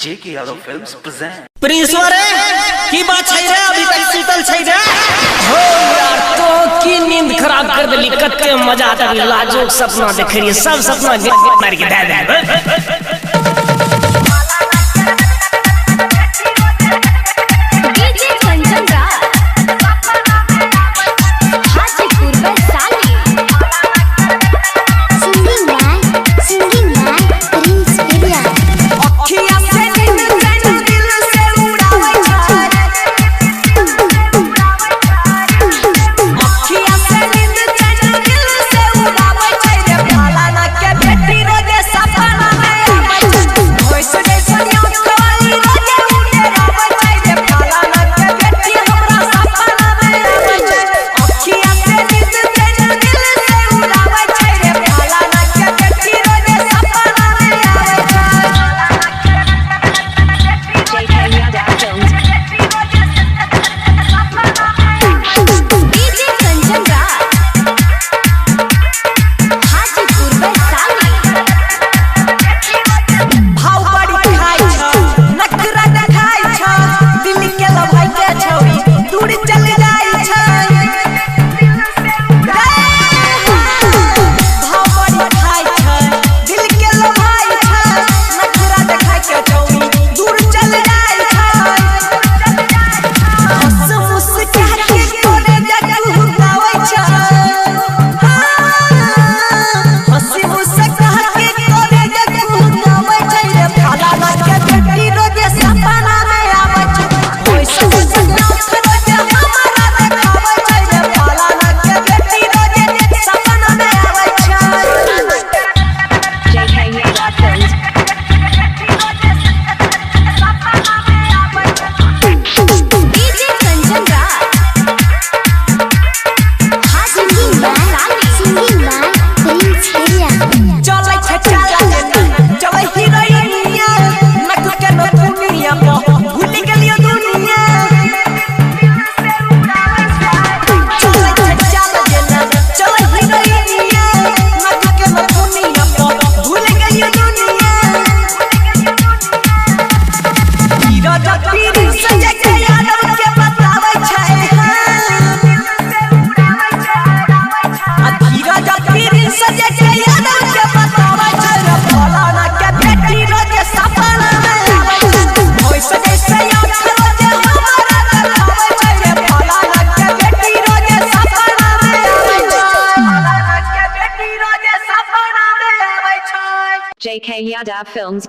JK Yadav Films present. प्रिंसवा रे, की बात छै रे? अभी तक सुतल छै रे? हो यार, तो की नींद खराब कर देली। कते मजा आता लाजोक सपना देख रही, सब सपना मार के दे दे। DJ Kanchan Raj, Hajipur Vaishali. Singing by Prince Piriya. अखिया से नींद चैन दिल से उड़ावै छै। अखिया से नींद चैन दिल से उड़ावै छै रे, फलाना के बेटी रोजे सपना में आबै छै। होइस जैसन आँख वाली रोजे उड़ावै छै रे, फलाना के बेटी हमरा सपना में आबै छै। अखिया से नींद चैन दिल से उड़ावै छै रे, फलाना के बेटी रोजे सपना में आबै छै। JK Yadav Films. DJ Kanchan Raj, Hajipur Vaishali. भाव बड़ी खाइ छ, नखरा देखाइ छ, दिल के लभाइ के छौरी दूर चल जाइ छ। भाव बड़ी खाइ छ, दिल के लभाइ छ, नखरा देखाइ के छौरी दूर चल जाइ छ। हंस मुस्का के तोरे जग हुकावै छ। हंसी मुस्का के तोरे जग हुकावै छै रे, फलाना के बेटी रोजे सपना में आबै छै। ओइसे आँख रोजे हमरा देखाबै छै रे, फलाना के बेटी रोजे सपना में आबै छै। JK Yadav Films. DJ Kanchan Raj, Hajipur Singing by Vaishali. Singing by Prince Piriya. चलै छै चला जेना चलै हीरोइनिया, नक के न दुनिया भूल गेलियो दुनिया। चलै छै चला जेना चलै हीरोइनिया, नक के न दुनिया भूल गेलियो दुनिया। हीरो जतीर सजे के यादव के बताबै छै। आ धीरज जतीर सजे के यादव के बताबै छै रे, फलाना के बेटी रोजे सपना में आबै छै। होइस जैसे आँख रोजे हमरा देखाबै छै रे, फलाना के बेटी रोजे सपना में आबै छै। फलाना के बेटी रोजे सपना में आबै छै। JK Yadav Films.